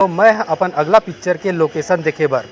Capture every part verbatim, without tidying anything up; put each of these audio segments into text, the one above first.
तो मैं ह अपन अगला पिक्चर के लोकेशन देखे बर,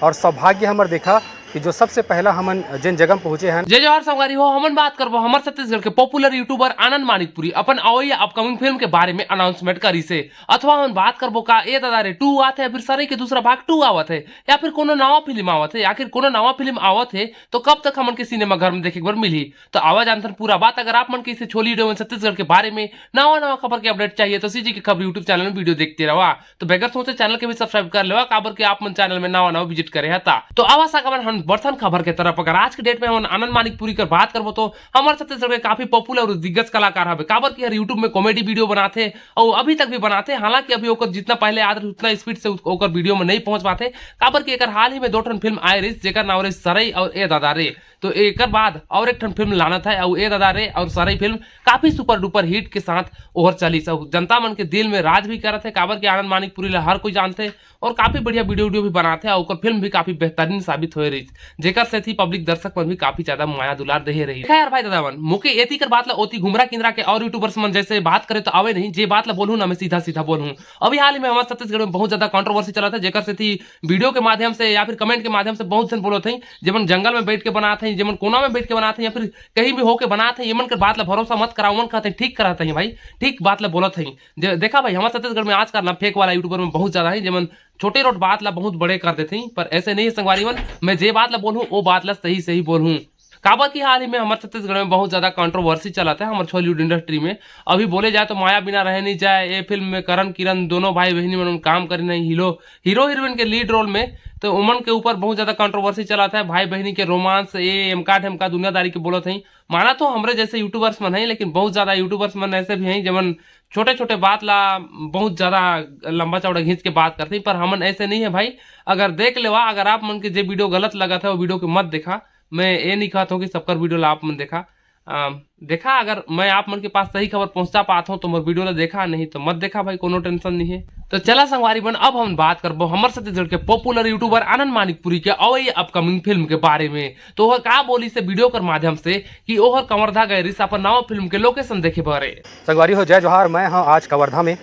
और सौभाग्य हमर देखा कि जो सबसे पहला हमन जेन जगह में पहुँचे हन। जय जोहार संगवारी हो, हमन बात करबो हमर छत्तीसगढ़ के पॉपुलर यूट्यूबर आनंद मानिकपुरी अपन अवइया अपकमिंग फिल्म के बारे में अनाउंसमेंट करिस हे। अथवा हमन बात करबो का ए दादा रे टू आत हे, फिर सरई के दूसरा भाग टू आवत हे, या फिर कोनो नवा फिल्म आवत हे। आखिर कोनो नवा फिल्म आवत हे तो कब तक हमन के सिनेमा घर में देखे बर मिलही? तो आवा जानथन पूरा बात। अगर आप मन के इसे छोली वीडियो में छत्तीसगढ़ के बारे में नवा नवा खबर के अपडेट चाहिए तो सीजी के खबर यूट्यूब चैनल में वीडियो देखते रहा। तो बगैर सोचे चैनल के भी सब्सक्राइब कर लेवा, काबर के आप मन चैनल में नवा नवा विजिट करे हता। तो आवा सगा मन हम बढ़थन खबर के तरफ। अगर आज के डेट में हमन आनंद मानिकपुरी कर बात करबो तो हमर छत्तीसगढ़ के काफी पॉपुलर और दिग्गज कलाकार हवे, काबर कि हर यूट्यूब में कॉमेडी वीडियो बनाथे और अभी तक भी बनाथे। हालांकि अभी ओकर जितना पहले आत रहिस उतना स्पीड से ओकर वीडियो में नहीं पहुंच पाथे, काबर कि एकर हाल ही में दो ठन फिल्म आए रहिस जेकर नाम रहिस सरई और ए दादा रे। तो एकर बाद और एक ठन फिल्म लानत हे, अउ ए दादा रे और सरई फिल्म काफी सुपर डुपर हिट के साथ ओहर चलिस, अउ जनता मन के दिल में राज भी करत हे, काबर के आनंद मानिकपुरी ला हर कोई जानथे और काफी बढ़िया वीडियो वीडियो भी बनाथे, अउ ओकर फिल्म भी काफी बेहतरीन साबित होए रहिस, जेकर सेती पब्लिक दर्शक मन भी काफी ज्यादा माया दुलार देहे रहिस। खैर भाई दादा मन, मोके एती कर बात ला ओती घुमरा किंदरा के और यूट्यूबर्स मन जैसे बात करे तो आवे नहीं, जे बात ला बोलूँ ना मैं सीधा सीधा बोलूँ। अभी हाल ही में हमारे छत्तीसगढ़ में बहुत ज्यादा कंट्रोवर्सी चलत हे, जेकर सेती वीडियो के माध्यम से या फिर कमेंट के माध्यम से बहुत झन बोलत हई, जेमन जंगल में बैठ के बनात हई, जेमन कोना में बैठ के बनात हई, या फिर कहीं भी होके बनात हई, एमन के बात ला भरोसा मत कराओ। मन कहत हई ठीक करत हई भाई, ठीक बात ला बोलत हई। जे देखा भाई, हमारे छत्तीसगढ़ में आजकल ना फेक वाला यूट्यूबर में बहुत ज्यादा है, जेमन छोटे रोट बात ला बहुत बड़े कर देते हैं, पर ऐसे नहीं है संगवारी मन। मैं जे बात ला बोलूँ वो बात ला सही सही बोलूँ। काबर कि हाल ही में हमर छत्तीसगढ़ में बहुत ज्यादा कंट्रोवर्सी चलत है हमर छॉलीवुड इंडस्ट्री में। अभी बोले जाए तो माया बिना रहे नहीं जाए, ये फिल्म में करण किरण दोनों भाई बहनी मन काम करिन हे हीरो हीरो हीरोइन के लीड रोल में, तो उमन के ऊपर बहुत ज्यादा कंट्रोवर्सी चलत है। भाई बहनी के रोमांस, ये एमका ढेमका दुनियादारी के बोलत हैं। माना तो हमरे जैसे यूट्यूबर्स मन हैं, लेकिन बहुत ज्यादा यूट्यूबर्स मन ऐसे भी हैं जेमन छोटे छोटे बात ला बहुत ज्यादा लंबा चौड़ा खींच के बात करते हैं, पर हमन ऐसे नहीं है भाई। अगर देख लेवा, अगर आप मन के जे वीडियो गलत लगत है वो वीडियो के मत देखा। मैं ये नहीं कहत हूँ कि सबकर वीडियो ला आप मन देखा। अम, देखा, अगर मैं आप मन के पास सही खबर पहुंचा पात हूं तो मोर वीडियो ला देखा, नहीं तो मत देखा भाई, कोनो टेंशन नहीं है। तो चला संगवारी मन, अब हम बात करबो हमर छत्तीसगढ़ के पॉपुलर यूट्यूबर आनंद मानिकपुरी के अवई अपकमिंग फिल्म के बारे में। तो ओहर का बोलिस हे वीडियो कर माध्यम से कि ओहर कवर्धा गए रिहिस अपन नवा फिल्म के लोकेशन देखे बर। संगवारी हो, जय जोहार। मैं हूं आज कवर्धा में,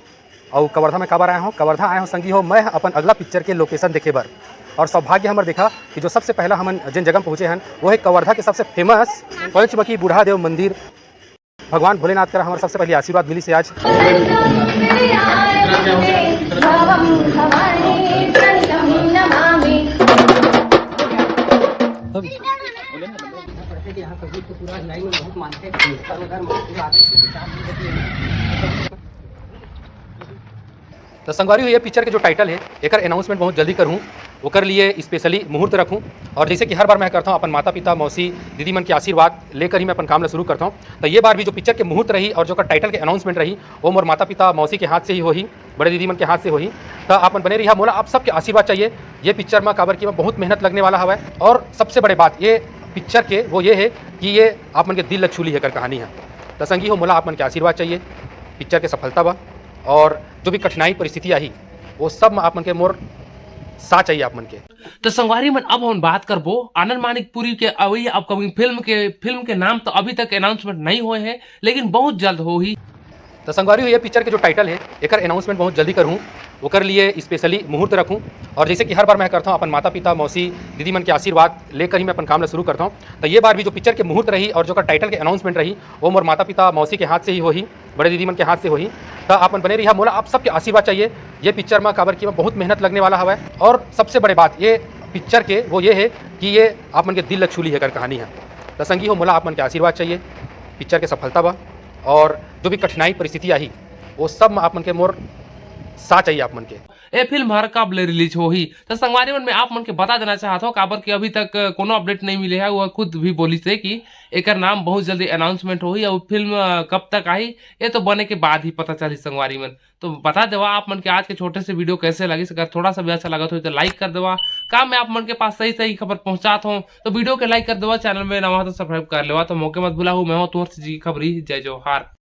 अउ कवर्धा में काबर आए हूं? कवर्धा आए हूं संगी हो, मैं अपन अगला पिक्चर के लोकेशन देखे बर। और सौभाग्य हमर देखा कि जो सबसे पहला हमन जेन जगह पहुंचे हन, वो है कवर्धा के सबसे फेमस पंचमुखी बूढ़ा देव मंदिर। भगवान भोलेनाथ करा हमर सबसे पहले आशीर्वाद मिलिस हे आज। तो संगवारी हो, ये पिक्चर के जो टाइटल है, एकर अनाउंसमेंट बहुत जल्दी करहूँ, ओकर लिए स्पेशली मुहूर्त रखूँ। और जैसे कि हर बार मैं करता हूँ, अपन माता पिता, मौसी, दीदी मन के आशीर्वाद लेकर ही मैं अपन काम ला शुरू करता हूँ। तो ये बार भी जो पिक्चर के मुहूर्त रही और जो ओकर टाइटल के अनाउंसमेंट रही, वो मोर माता पिता, मौसी के हाथ से ही होही, बड़े दीदी मन के हाथ से होही। तो आप मन बने रहिहा, मोला आप सबके आशीर्वाद चाहिए ये पिक्चर में, काबर कि मैं बहुत मेहनत लगने वाला हवय। और सबसे बड़े बात ये पिक्चर के वो ये है कि ये आप मन के दिल ला छू ली है कर कहानी है। तो संगी हो, मोला आप मन के आशीर्वाद चाहिए पिक्चर के सफलता बर, और जो भी कठिनाई परिस्थिति आही, वो सब में आप मन के मोर साथ चाहिए आप मन के। तो संगवारी मन, अब हम बात करबो आनंद मानिकपुरी के अवई अपकमिंग फिल्म के। फिल्म के नाम तो अभी तक अनाउंसमेंट नहीं होए है, लेकिन बहुत जल्द होही। तो संगवारी हो, ये पिक्चर के जो टाइटल है, एकर अनाउंसमेंट बहुत जल्दी करहूँ, ओकर लिए स्पेशली मुहूर्त रखूँ। और जैसे कि हर बार मैं करता हूँ, अपन माता पिता, मौसी, दीदी मन के आशीर्वाद लेकर ही मैं अपन काम ला शुरू करता हूँ। तो ये बार भी जो पिक्चर के मुहूर्त रही और जो ओकर टाइटल के अनाउंसमेंट रही, वो मोर माता पिता, मौसी के हाथ से ही होही, बड़े दीदी मन के हाथ से होही। तो आप मन बने रहिहा, मोला आप सबके आशीर्वाद चाहिए ये पिक्चर में, काबर कि मैं बहुत मेहनत लगने वाला हवय। और सबसे बड़े बात ये पिक्चर के वो ये है कि ये आप मन के दिल ला छू ली है कर कहानी है। तो संगी हो, मोला आप मन के आशीर्वाद चाहिए पिक्चर के सफलता बर, और जो भी कठिनाई परिस्थिति आही, वो सब में आप मन के मोर साथ चाहिए आप मन के। ए फिल्म हर कब ले रिलीज होही? तो संगवारी मन, मैं आप मन के बता देना चाहत हूँ, काबर कि अभी तक कोनो अपडेट नहीं मिले है। वो खुद भी बोलिस हे कि एकर नाम बहुत जल्दी अनाउंसमेंट होही, और फिल्म, अ, कब तक आही, ये तो बने के बाद ही पता चलही संगवारी मन। तो बता देवा आप मन के आज के छोटे से वीडियो कैसे लगिस। अगर थोड़ा सा भी अच्छा लगत हो तो लाइक कर देवा। का मैं आप मन के पास सही सही खबर पहुंचात हूँ, तो वीडियो के लाइक कर देवा, चैनल में नवा हो तो सब्सक्राइब कर लेवा। तो मोके मत भुलाहू, मैं हूँ तुहर सीजी के खबरी। जय जोहार।